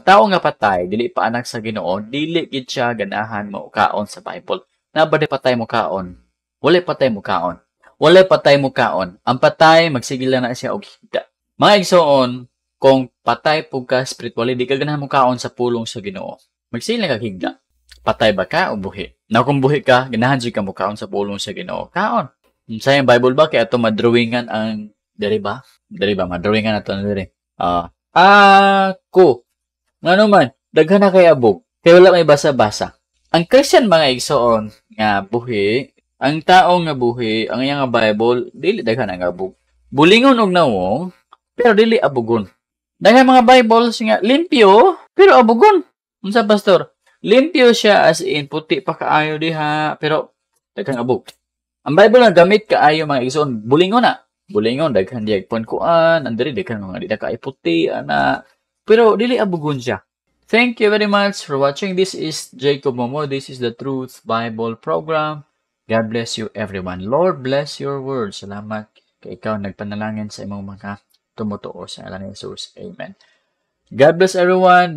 Ang tao nga patay, dili pa anak sa Ginoo, dili gid siya ganahan mokaon sa Bible. Naa ba patay mo kaon? Wala patay mo kaon. Wala patay mo kaon. Ang patay, magsige lang na siya og higda. Mga igsoon, kung patay pud ka spiritually, di ka ganahan mo kaon sa pulong sa Ginoo. Magsige lang kag higda. Patay ba ka o buhi? Na kung buhi ka, ganahan jud ka mo kaon sa pulong sa Ginoo. Kaon. Sa yung Bible ba kay ato madrawingan ang diri ba? Diri ba madrawingan ato na diri? Ah, ako. Ngano man, daghan na kay abog. Kay wala may basa-basa. Ang Christian, mga igsoon, nga buhi, ang tao nga buhi, ang iyang nga Bible, dili daghan ang abog. Bulingon og nawong, pero dili abugon. Daghan mga Bibles nga limpyo, pero abugon. Unsa, pastor? Limpyo siya, as in puti pa kaayo diha, pero daghang abog. Ang Bible nga gamit kaayo, mga igsoon, bulingon na. Bulingon daghan diag kuan, andiri daghan mga di na kaayo puti ana, pero dili abugon siya. Thank you very much for watching. This is Jacob Momo. This is the Truth Bible Program. God bless you, everyone. Lord bless your word. Salamat kay ikaw nagpanalangin sa imong mga tumutuo sa ngalan ni Jesus. Amen. God bless everyone.